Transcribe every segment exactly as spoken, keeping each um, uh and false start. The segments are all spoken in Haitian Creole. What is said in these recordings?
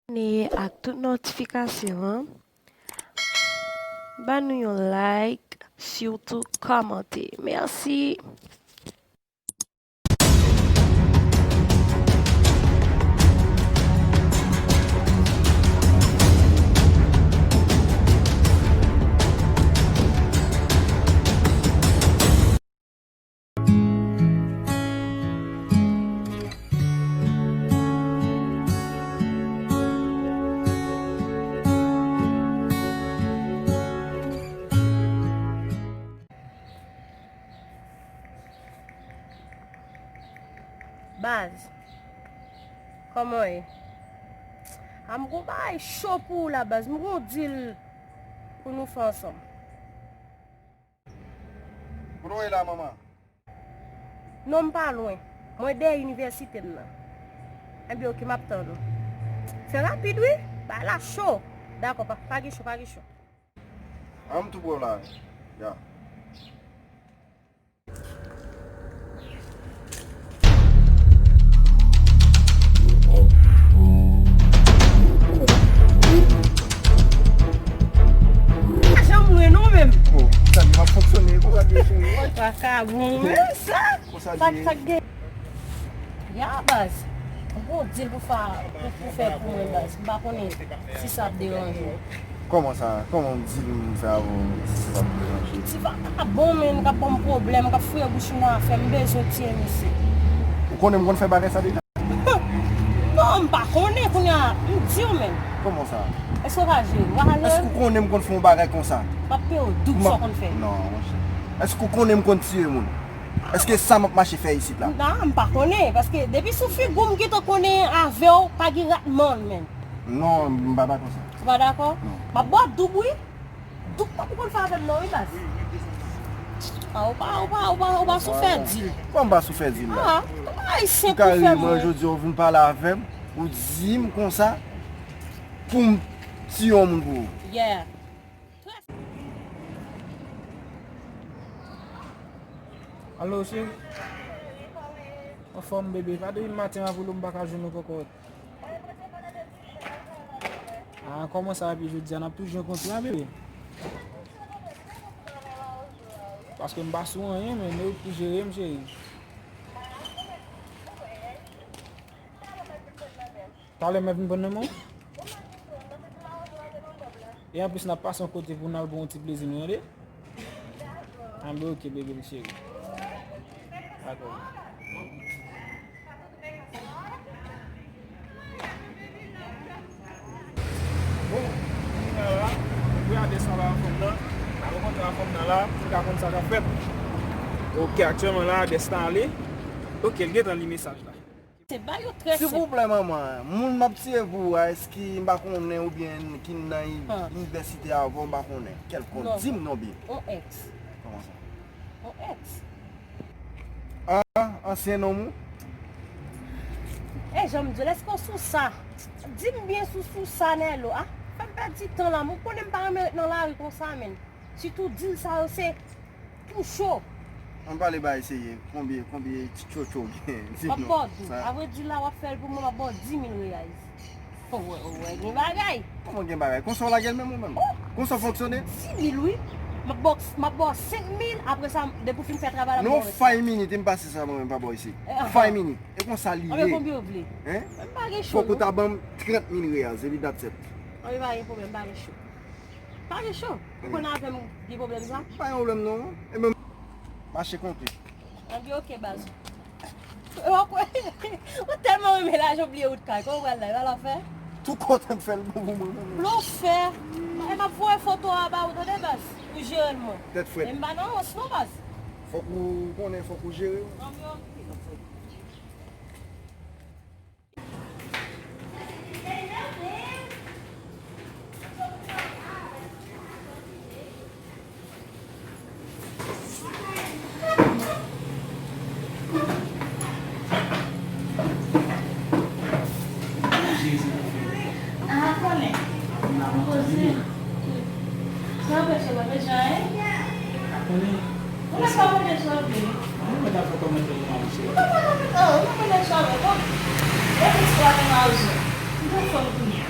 Abòne ak tout notifikasyon an. Ban nou yon like, sitou kòmante. Mèsi. Baz, kòman w ye? A, m gon bagay cho pou ou la, baz. M gon deal pou nou fè ansanm. Kote w ye la, manman? Non, m pa lwen. Mwen dèyè inivèsite m nan. Enben, oke, m ap tann ou. Fè rapid, wi. Bagay la cho. Dakò, pa, pa gen cho, pa gen cho. An, m tou pre w la. Ya. Janm lwen non menm. Bon, sa di m ap fonksyone, konsa di cheri. Pa ka bon, men sa. Konsa sa, di sa gen. Ya, baz. Bon, deal pou fa, pou, pou fè pou mwen, baz. M pa konnen si sa ap deranje w. Kòman sa? Kòman w di m sa, bon, si sa ap deranje? Ti vagabon, menm, k ap ban m pwoblèm, k ap fouye bouch mwen afè, m bezwen tiye misye. Ou konnen m konn fè bagay sa deja? Bon, m pa konnen, kounye a, m di w, menm. Kòman sa? Èske w pa jere? W pa ka jere? Èske w konnen m konn fè yon bagay konsa? M ap peye w doub sa w konn fè. Non, monchè. Èske w konnen m konn tiye moun? Èske sa m ap mache fè isit la? Non, m pa konnen, paske depi sou figi w m gentan konnen avè w pa gen ratman, menm. Non, m pa dakò sa. Ou pa dakò? Non. M ap ba w doub, wi. Doub pa pou konn fè avè m non, wi, baz. A, ou pa, ou pa, ou pa, ou pa sou fè dil. Kòman m pa sou fè dil la? A, kòman ayisyen pou fè moun? Kareman, jodi a, ou vin pale avè m, ou di m konsa, pou m tiye yon moun pou ou. Yeah. Alo, cheri. Anfòm, bebe. Pa depi maten m ap rele w, m pa ka jwenn ou kòkòt. A, kòman sa epi jodi a, n ap toujou rankontre a, bebe? Paske m pa sou anyen, men, men ou pou jere m, cheri. Talè m ap vin pran nan men w. E anplis, n ap pase yon kote pou n al pran yon ti plezi nou, tande? Anben, oke, bebe m cheri. Dakò. Bon, kounye a la, pou Adès anba fanm nan, n a rankontre ak fanm nan la, pou n ka konn sa k ap fèt. Oke, aktyèlman la, Adès ta ale. Oke, l gentan li mesaj la. Se ba yo trè senp. Silvouplè, manman, moun m ap tiye pou ou a, èske m pa konnen oubyen ki nan inivèsite avè w, m pa konnen. Kèlkonk, di m non byen. On èks. Kòman sa? On èks. A, ansyen nonm ou? E jan m di w, èske w sou sa? Di m byen si w sou sa, Nèlo, a. Fè m pèdi tan la, m konnen m pa renmen ret nan lari konsa, menn. Sitou dil sa yo, se pou cho. Ann pale bagay serye, konbyen, konbyen ti tchotcho w gen? Di m non. M ap ba w doub. Apre dil la, w ap fè l pou mwen, m ap ba w di mil reyal. Ou wè, ou wè, gen bagay. Kòman gen bagay? Konsa w lage l menm ou menm? Konsa w fonksyone? Di mil wi. M ap ba w, m ap ba w senk mil, apre sa, depi w fin fè travay la, m ba w rès la. Non, five minute, m pase sa mwen menm pa ba w isit. Five minute. E konsa li ye. Anben konbyen w vle? Hein? M pa gen cho non. Fòk ou ta ban m trant mil reyal, epi that's it. Anben pa gen pwoblèm, m pa gen cho. Pa gen cho. Ou konn avè m gen pwoblèm sa? Pa gen pwoblèm non. E menm mache konte. Anben oke baz. Ou tèlman renmen lajan, w bliye wout kay. Kòman w pral la? E pa l w ap fè? Tout kote m fè l bon pou mwen menm. Blofè. E m ap voye foto a ba ou tande baz. Ou jere l mwen. Tèt frèt. E m pa nan wons non baz. Fòk ou konnen, fòk ou jere. Anben oke. Ah, konnen. Poze. Sa anpeche w pa bezwen anyen? Ou menm pa mande sa vle. Mwen ta fè kòmantè pou mwen, mesye. Ou pa mande, oh, ou pa mande sa vle. Bon, e plis pa gen rajon. M gon fanm kounye a.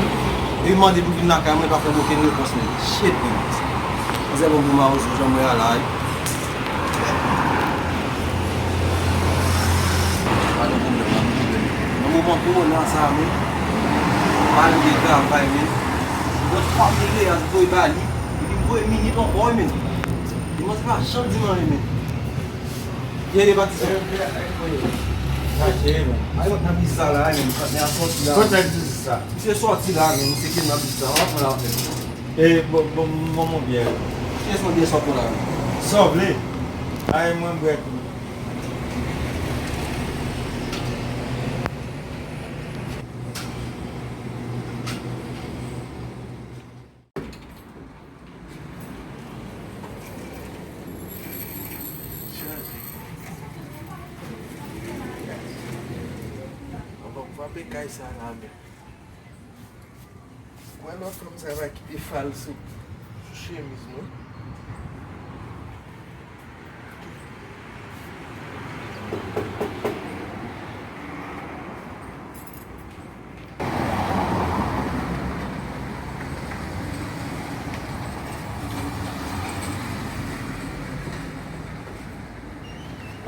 men. Epi mande pou vin lakay mwen, pa fè m okenn repons men. Shit men. Mizè bon pou Mawozo, jan mwen a la wi. Pa gen pwoblèm, pa gen pwoblèm. Nan moman kowona sa a men, pa gen travay men. Mwen twa mil reyal voye ba li, epi m voye minit ankò wi men. Li manti pa janm di m anyen men. Ye, ye, patizan. Sa cheri, men. Ay, mwen nan bis sa la, men. Mwen nan sòti la. Kote nan bis sa? Misye sòti la, men. Misye ki nan bis sa. Wap mwen la, men. E, bon, bon, bon, mon byen. Kiyès mwen byen sòt mwen la? Sa w vle? Ay, mwen bwè tou. Anvan m frape kay sa la menm. Wè lòt fanm sa va kite fal sou, sou chemiz mwen.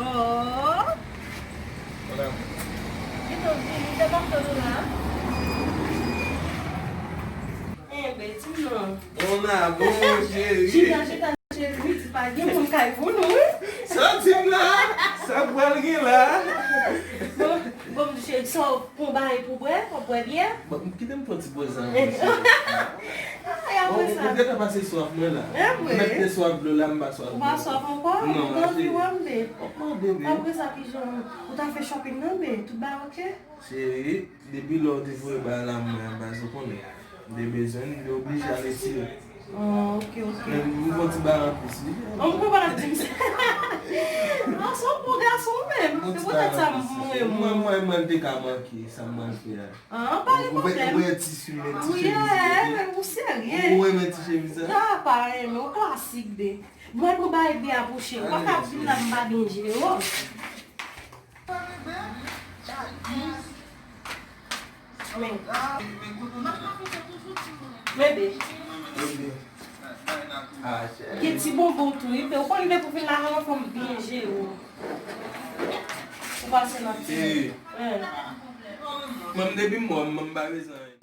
Oh! Kite w vini, te pa fè nou la. Enben, di m non. Mon amour, chérie. Chita, chita, cheri, wi, di pa gen moun kay pou nou, wi. Sa w di m la? Sa pral gen la? Bon, bon, cheri, sa w pran bagay pou bwè? W ap bwè byè? Bon, kite m pran ti bwè sa, wi, cheri. Ay, apre sa. Ou gentan pase swaf mwen la. Mèt te swaf dlo la, m pa swaf dlo. Ou pa swaf ankò? Non, m anvi wè m, babe. Apre sa, kijan ou ta fè shopping nan, babe? Tout bagay oke? Cheri, depi lè w te voye bagay la mwen an baz, ou konnen. M te bezwen l, m te oblije al retire. Oh, ok, ok. Men m gon ti bagay anplis, wi. Oh, m konprann ap di m sa. Ah, se yon bon gason ou menm. Se poutèt sa m renmen w. Mwen, mwen, mwen, m te ka manke, sa m pral fè a. Ah, pa gen pwoblèm. Ou wè ti sou men, ti chemiz la. Ou serye. Ou renmen ti chemiz la? Ah, pa renmen, yon klasik de. Mwen pou bay byen apwoche. Ou pa ka vin la m pa gen jere. Men. Men, babe. Gen ti bonbon tou, wi, men ou konn depi w vin la, yon fanm byen jere w. Ou pase nan ti. Mwen, depi m wè w, m pa bezwen anyen.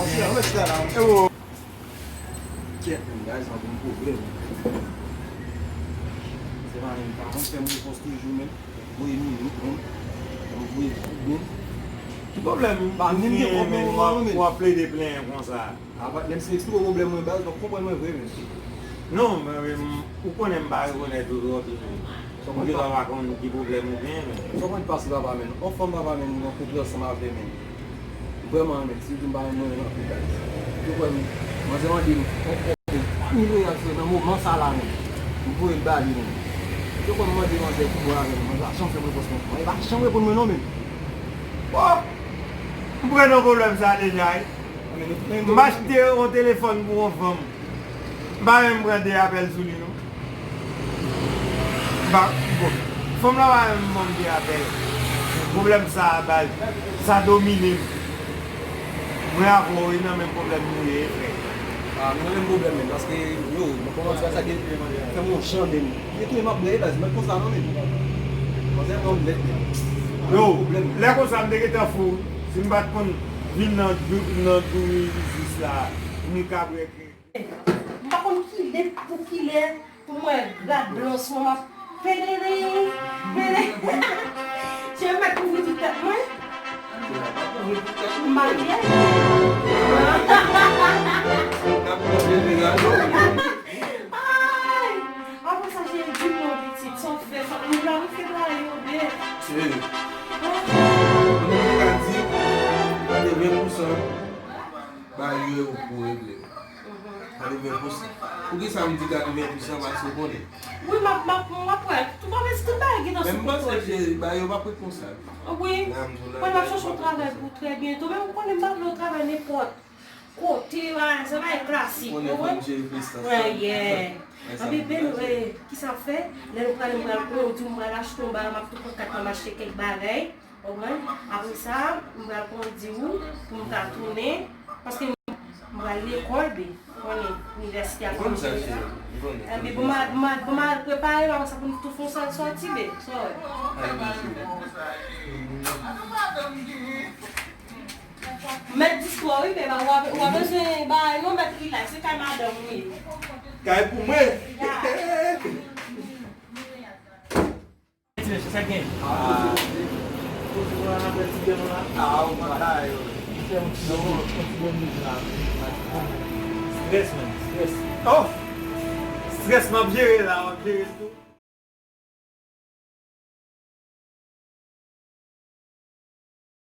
Kèt, men, guys, sa gon pwoblèm. Se pa menm pa konn fè m repons toujou, men. Voye minit, non. Mwen voye tout bon. Ki pwoblèm? Pa menm gen pwoblèm, non, men. W ap plede plenyen konsa. A, patnè m, si m eksplike w pwoblèm mwen, baz, w ap konprann mwen vre, men. Non, men, men, ou konnen m pa rekonèt ou twòp, men. Ou gentan pa konn ki pwoblèm ou gen, men. Sa w konn pase, papa, men. On fanm, papa, men, m rankontre ansanm avè, men. Vrèman, men, si w di m pa renmen mwen anpil, guys. Ou kwè m, manzè mande m, on, on, on, twa mil reyal, frè, nan moman sa la, men. M voye l ba li, men. Ou kwè m mande manzè pou bwè avè m, manzè pa janm fè m repons konsa. Manzè pa janm reponn mwen non, men. Oh! M pran nan pwoblèm sa deja, wi. M achte yon telefòn pou yon fanm. M pa menm pran de apèl sou li, non. M pa, bon, fanm lan pa menm ban m de apèl. Pwoblèm sa a, baz, sa domine m. Mwen avè w, e nan menm pwoblèm nou ye, frè. Ah, nou nan menm pwoblèm, men, paske, yo, mwen kòmanse wè sa ki fè m yon jan, men. E tou, e m ap bwè, baz, mwen konsa, non, men. Manzè pran m nèt, men. Yo, lè konsa, m te gentan fou. Si m pa t konn vin nan dou-, nan douri jis la, m ka bwè. M pa konn kilè pou kilè pou m wè rad blanch mwen m ap pede, pede. Je mèt kouvri tout tèt mwen. M makiye. Ay! Apre sa, je di non, pitit, sa w fè, sa, nou la, nou fè bagay yo byen. Cheri, mwen menm m ka di, mwen te ven pou sa. Ba yo e ou pou regle. Katreven pousan. Poukisa m di katreven pousan? Paske w konnen. Wi, m ap, m ap, m ap wè. Tout bagay, tout bagay gentan sou kontwòl. Men m panse ke ba yo p ap ret konsa. Wi. Mwen m ap chèche yon travay pou trè byento. Men ou konnen m pa vle yon travay nenpòt kote, bagay sa, bagay klasik. Ou konnen fò m jere prestans lan. Anpi, ben, kisa ap fè? Lè nou prale, m pral, ou di m pral achte yon bagay, m ap tou pran kat la, m achte kèk bagay. Konprann? Apre sa, m pral kondi w pou m ka tounen, paske m pral lekòl, ben, konnen, inivèsite a. Ou konn sa, cheri, ou konnen. Enben, bon, m a, bon, m a, bon, m al prepare m, apre sa pou m tou fè yon sal sòti, ben, sa w wè. Ay, mèsi. M mèt dispò, wi, ben, w a, w a bezwen bagay, non, mèt rilaks, se kay madanm ou ye. Kay pou mwen? Ya. Ti mesye, sa k gen? Ah. Ou pran nan pè ti byen la. Ah, ou pran la yo. Fè yon ti, yon ti byen la. Strès, man, strès. Oh! Strès m ap jere la, m ap jere l tou.